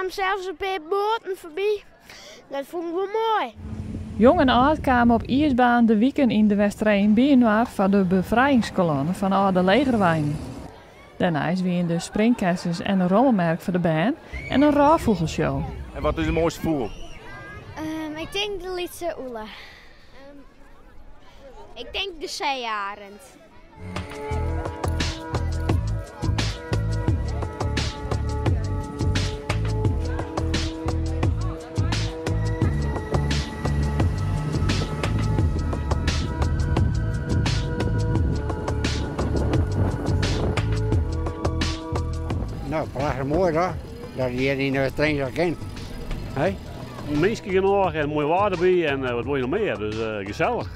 kamen sels in pear boaten foarby. Dat fûn ik wol moai. Jong en âld kamen op iisbaan De Wiken yn De Westereen byinoar foar de befrijingskolonne fan âlde legerweinen. Dêrneist wiene der springkessens en in rommelmerk foar de bern en in rôffûgelshow. En wat is de moaiste fûgel? Ik tink de lytse ûle. Ik tink de seearend. No, prachtich moai toch? Dat hjir yn de Westereen sa kin. Hé? Minsken genôch en moai waar derby en wat wol je noch mear, dus gesellich.